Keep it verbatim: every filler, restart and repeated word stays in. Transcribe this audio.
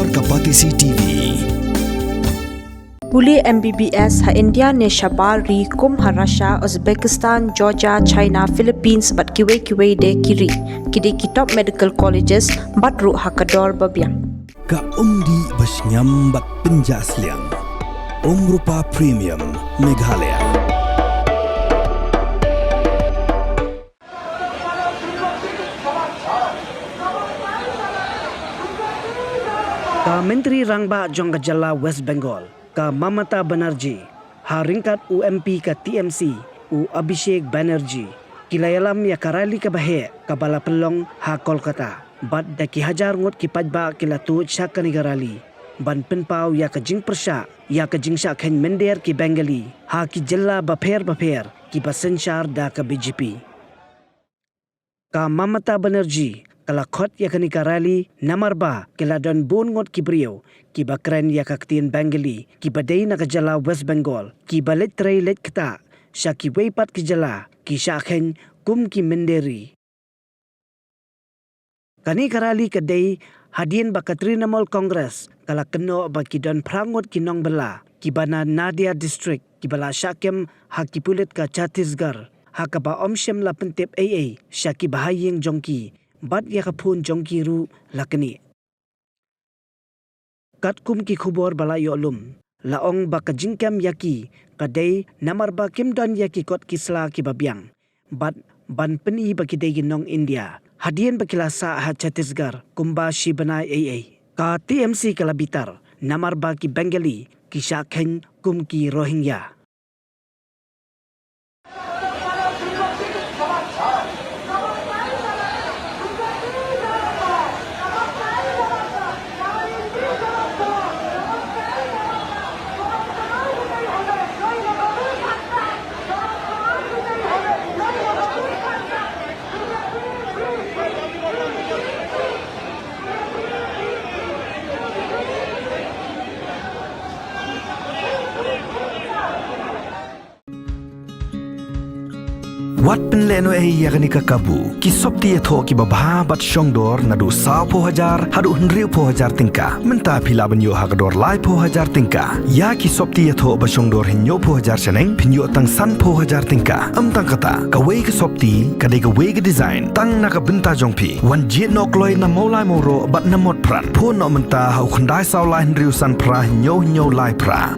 Ka Batesi T V. Pule M B B S ha India ne shabar ri kum ha Russia, Uzbekistan, Georgia, China, Philippines bad kiwei kiwei de ki ri. Ki dei ki top medical colleges bad ruh ha ka dor ba biang. Ka umdih ba shngiam bad pynjah sliang. Umrupa Premium Meghalaya. Ka Myntri Rangbah jong ka jylla West Bengal, ka Mamata Banerjee, ha ryngkat u M P ka T M C, u Abhishek Banerjee, ki la ïalam ïa ka rally kaba heh kaba la pynlong ha Kolkata. Bad da ki hajar ngut ki paidbah ki la tuid sha kane ka rally ban pynpaw ïa ka jingpyrshah ïa ka jingshah kheiñ mynder ki Bengali ha ki jylla bapher bapher kiba synshar da ka B J P. Ka Mamata Banerjee ka la khot ïa kane ka rally namar ba ki la don bun ngut ki briew kiba kren ïa ka ktien Bengali kiba dei na ka jylla West Bengal, kiba leit trei leit ktah sha kiwei pat ki jylla ki shah kheiñ kum ki mynder ri. Kane ka rally ka dei hadien ba ka Trinamool Congress ka la kynnoh ba ki don phra ngut ki nongbylla kiba na Nadia District kiba la shah kem ha ki pulit ka Chhattisgarh, ha kaba ym shym la pyntip ei ei sha ki bahaïing jong ki, bad ïa ka phone jong ki ruh la knieh. Katkum ki khubor ba la ïoh lum, la ong ba ka jingkem ïa ki ka dei namar ba kim don ïa ki kot ki sla kiba biang, bad ban pyni ba ki dei ki nong India hadien ba ki la sah ha Chhattisgarh kumba shi bnai ei ei. Ka T M C ka la bitar namar ba ki Bengali ki shah kheiñ kum ki Rohingya. Wat pynlehnohei ïa kane ka kabu. Ki sopti ïathoh kiba bha bad shongdor naduh sawphew hajar haduh hynriewphew hajar tyngka. Mynta phi lah ban ïoh ha ka dor laiphew hajar tyngka. Ïa ki sopti ïathoh ba shongdor hynñiewphew hajar shaneng phin ïoh tang sanphew hajar tyngka. Ym tang kata, kawei ka sopti ka dei kawei ka design tang na ka bynta jong phi. Wan jied noh kloi na Mawlai Mawroh bad na Motphran. Phone noh mynta ha u khyndai saw lai hynriew san phra hynñiew hynñiew lai phra.